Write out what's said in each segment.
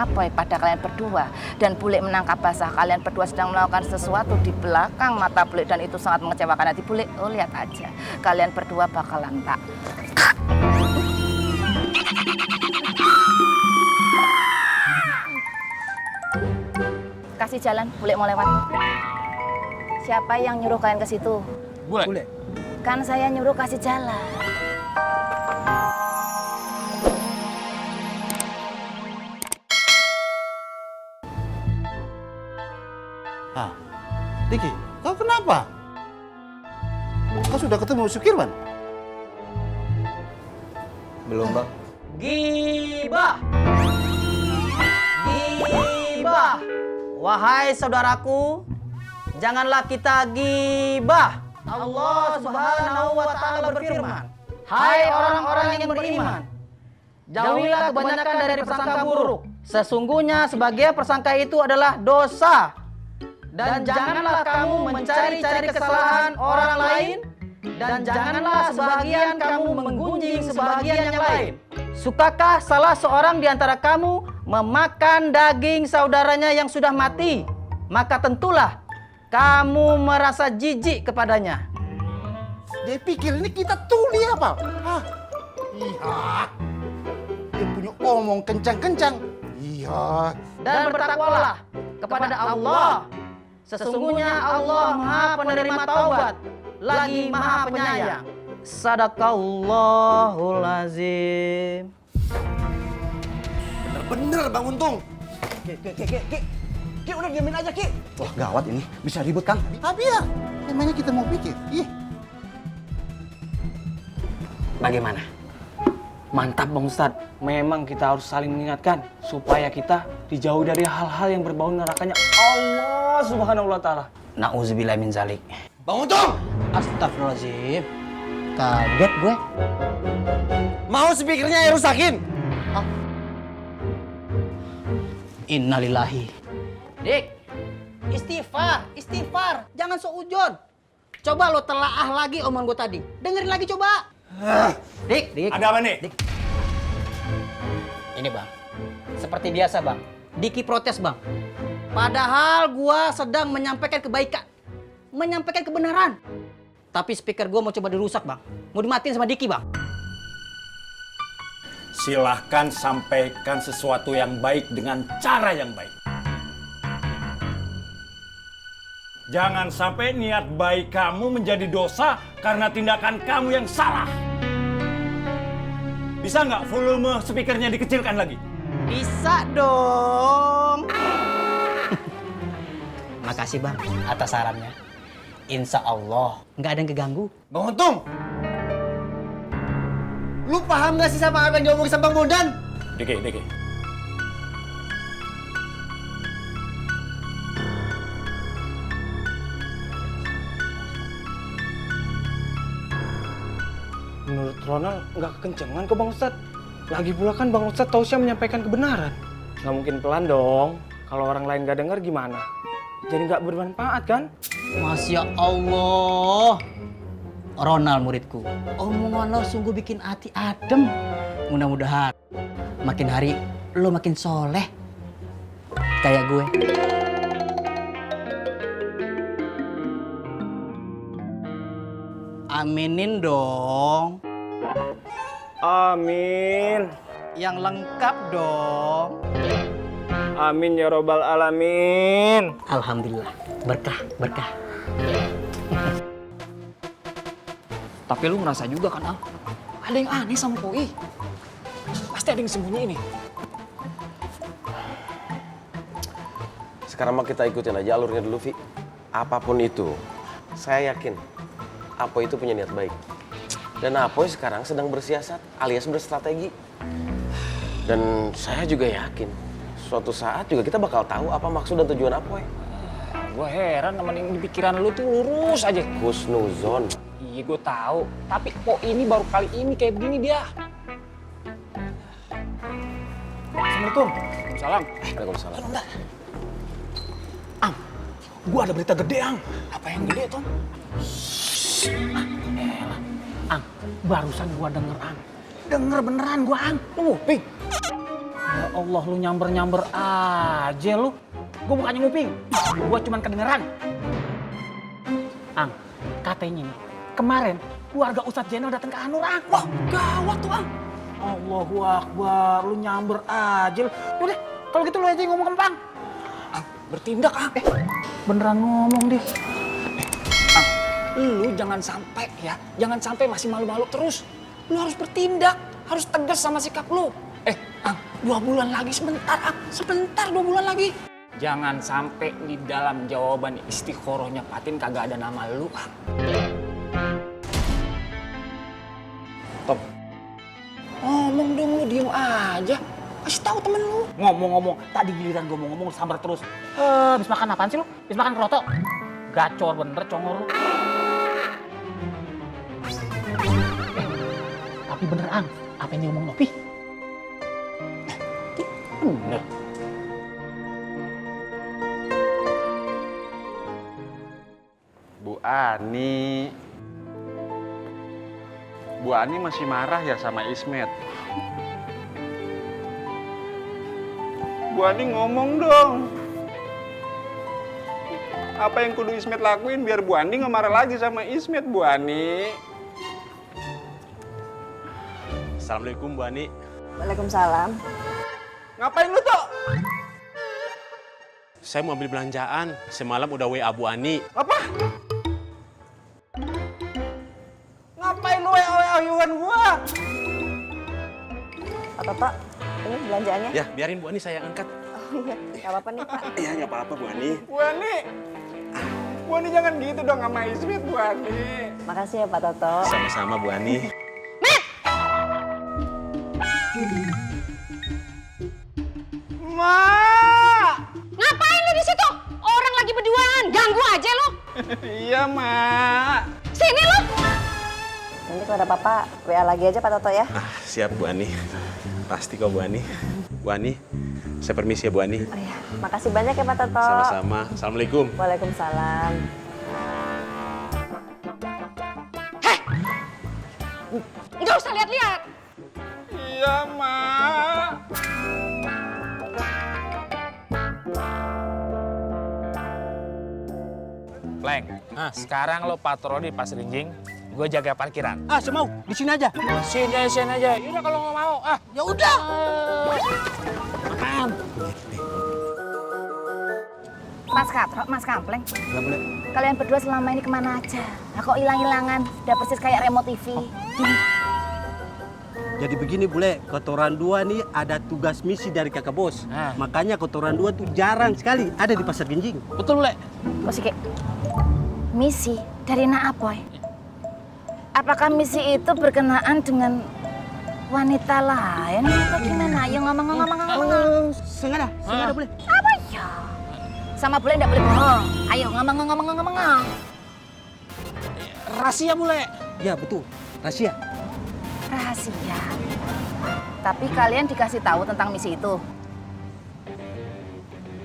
apoy pada kalian berdua. Dan Bule menangkap basah kalian berdua sedang melakukan sesuatu di belakang mata Bule. Dan itu sangat mengecewakan hati Bule. Oh, lihat aja, kalian berdua bakalan tak. Kasih jalan, Bule mau lewat. Siapa yang nyuruh kalian ke situ? Bule. Kan saya nyuruh kasih jalan. Ah, Diki, kau kenapa? Kau sudah ketemu Sukirman? Belum, Bang. Gibah! Gibah! Wahai saudaraku, janganlah kita gibah. Allah Subhanahu wa Ta'ala berfirman, hai orang-orang yang beriman, jauhilah kebanyakan dari prasangka buruk. Sesungguhnya sebagian prasangka itu adalah dosa. Dan janganlah kamu mencari-cari kesalahan orang lain, dan janganlah sebagian kamu menggunjing sebagian yang lain. Sukakah salah seorang di antara kamu memakan daging saudaranya yang sudah mati? Maka tentulah kamu merasa jijik kepadanya. Dia pikir ini kita tuli apa? Hah? Iya. Dia punya omong kencang-kencang. Iya. Dan bertakwalah kepada Allah. Sesungguhnya Allah Maha Penerima Taubat, lagi Maha Penyayang. Sadaqallahul azim. Bener, Bang Untung. Ki, udah diamin aja, Ki. Wah, gawat ini. Bisa ribut, Kang. Ah, biar. Emangnya kita mau pikir. Ih. Bagaimana? Mantap Bang Ustadz. Memang kita harus saling mengingatkan supaya kita dijauh dari hal-hal yang berbau nerakanya Allah Subhanahu wa Ta'ala. Nauzubillah min zalik. Bang Untung! Astagfirullahaladzim. Kaget gue. Mau speakernya yang rusakin? Innalillahi. Dik, istighfar. Jangan seujon. Coba lo telaah lagi omongan gue tadi. Dengerin lagi coba. Dik. Ada apa nih? Dik. Ini Bang, seperti biasa Bang, Diki protes Bang. Padahal gua sedang menyampaikan kebaikan, menyampaikan kebenaran. Tapi speaker gua mau coba dirusak Bang, mau dimatiin sama Diki Bang. Silahkan sampaikan sesuatu yang baik dengan cara yang baik. Jangan sampai niat baik kamu menjadi dosa karena tindakan kamu yang salah. Bisa nggak volume speakernya dikecilkan lagi? Bisa dong. Makasih Bang atas sarannya. Insya Allah nggak ada yang keganggu. Bang Untung! Lu paham nggak sih sama apa yang diomongin sama Bang Bondan? Diki. Menurut Ronald nggak kekencengan kok Bang Ustadz. Lagi pula kan Bang Ustadz Tausya menyampaikan kebenaran. Nggak mungkin pelan dong. Kalau orang lain nggak dengar gimana? Jadi nggak bermanfaat kan? Masya Allah. Ronald muridku, omongan lo sungguh bikin hati adem. Mudah-mudahan makin hari lo makin soleh kayak gue. Aminin dong. Amin. Yang lengkap dong. Amin ya robbal alamin. Alhamdulillah. Berkah. Tapi lu ngerasa juga kan, Al? Ada yang aneh sama Poi. Pasti ada yang sembunyi ini. Sekarang mah kita ikutin aja alurnya dulu, Vi. Apapun itu, saya yakin Apoy itu punya niat baik. Dan Apoy sekarang sedang bersiasat alias berstrategi. Dan saya juga yakin suatu saat juga kita bakal tahu apa maksud dan tujuan Apoy. Gue heran nemenin di pikiran lu tuh lurus aja. Husnuzon. Iya gue tahu. Tapi kok ini baru kali ini kayak begini dia. Assalamualaikum. Waalaikumsalam. Waalaikumsalam. Ang, gue ada berita gede, Ang. Apa yang gede, Tom? Ang, barusan gue denger, Ang. Denger beneran gue, Ang. Lu nguping? Ya Ya Allah, lu nyamber-nyamber aja lu. Gue bukannya nguping, gue cuman kedengeran. Ang, katanya nih, kemarin keluarga Ustadz Jenal datang ke Anur, Ang. Wah, gawat tuh, Ang. Allahu Akbar, lu nyamber aja lu. Udah, kalau gitu lu aja yang ngomong ke Empang. Ang, bertindak, Ang. Beneran ngomong deh. Ang, lu jangan sampai ya, jangan sampai masih malu-malu terus. Lu harus bertindak, harus tegas sama sikap lu. Ang, 2 bulan lagi sebentar, Ang. Sebentar 2 bulan lagi. Jangan sampai di dalam jawaban istikharahnya Fatin kagak ada nama lu, Ang. Tom. Ngomong dong lu, diem aja. Kasih tahu temen lu. Ngomong-ngomong, tadi giliran gue mau ngomong lu sambar terus. Habis makan apaan sih lu? Habis makan kerotok? Gacor bener congor lu. Tapi bener, Ang. Apa yang dia ngomong Nopi? Bener. Bu Ani. Bu Ani masih marah ya sama Ismet? Bu Ani ngomong dong. Apa yang kudu Ismet lakuin biar Bu Ani nggak marah lagi sama Ismet, Bu Ani? Assalamualaikum Bu Ani. Waalaikumsalam. Ngapain lu tuh? Saya mau ambil belanjaan. Semalam udah WA Bu Ani. Apa? Ngapain lu WA-WA-an gua? Pak Toto, ini belanjaannya. Ya, biarin Bu Ani saya angkat. Oh iya, nggak apa-apa nih Pak. Iya, nggak apa-apa Bu Ani. Bu Ani. Bu Ani jangan gitu dong sama Ismet, Bu Ani. Makasih ya Pak Toto. Sama-sama Bu Ani. Mak! Ngapain lu di situ? Orang lagi berduaan, ganggu aja lu. Iya, Mak. Sini lu. Nanti kalau ada apa-apa, WA lagi aja Pak Toto ya. Siap Bu Ani. Pasti kok Bu Ani. Bu Ani, saya permisi ya Bu Ani. Oh iya, makasih banyak ya Pak Toto. Sama-sama. Assalamualaikum. Waalaikumsalam. Nggak usah lihat-lihat. Iya, Mak. Pleng, sekarang lo patroli pas rinjing, gue jaga parkiran. Saya mau di sini aja. Sini aja. Yaudah kalau nggak mau, Ya udah. Mas Katro, Mas Kampleng, Nggak boleh. kalian berdua selama ini kemana aja? Nah, kok hilang-hilangan? Udah persis kayak remote TV. Jadi begini Bule, kotoran dua nih ada tugas misi dari kakak bos. Makanya kotoran dua tuh jarang sekali ada di Pasar Genjing. Betul, Bule. Kosike, misi dari Naapoy. Apakah misi itu berkenaan dengan wanita lain atau gimana? Ayo ngomong. Sengaja Bule. Apa ya? Sama Bule enggak boleh bohong. Ayo ngomong. Rahasia, Bule. Ya betul, rahasia. Rahasia. Tapi kalian dikasih tahu tentang misi itu.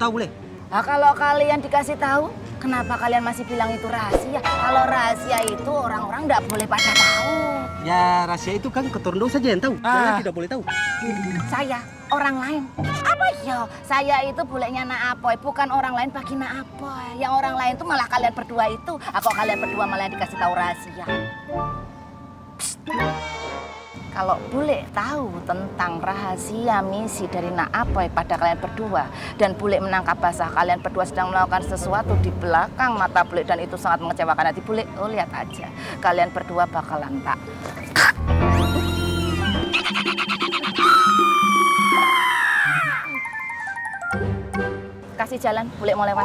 Tahu Bule? Nah, kalau kalian dikasih tahu, kenapa kalian masih bilang itu rahasia? Kalau rahasia itu orang-orang nggak boleh pada tahu. Ya rahasia itu kan kotoran dua saja yang tahu. Kalian tidak boleh tahu. Saya orang lain. Apa ya? Saya itu bolehnya Naapoy, bukan orang lain bagi Naapoy. Yang orang lain itu malah kalian berdua itu. Kok kalian berdua malah dikasih tahu rahasia? Psst. Kalau Bule tahu tentang rahasia misi dari Naapoy pada kalian berdua dan Bule menangkap basah kalian berdua sedang melakukan sesuatu di belakang mata Bule dan itu sangat mengecewakan hati Bule, lihat aja kalian berdua bakalan tak. Kasih jalan, Bule mau lewat.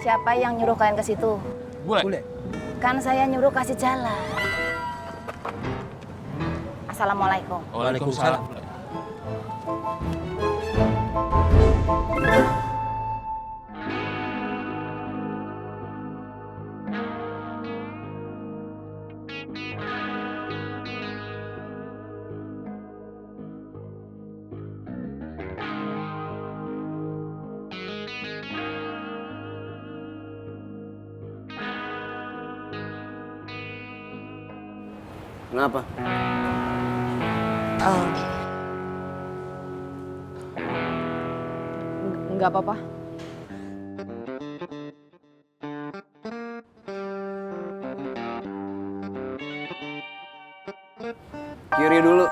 Siapa yang nyuruh kalian ke situ? Bule. Kan saya nyuruh kasih jalan. Assalamualaikum. Waalaikumsalam. Kenapa? Enggak apa-apa. Kiri dulu.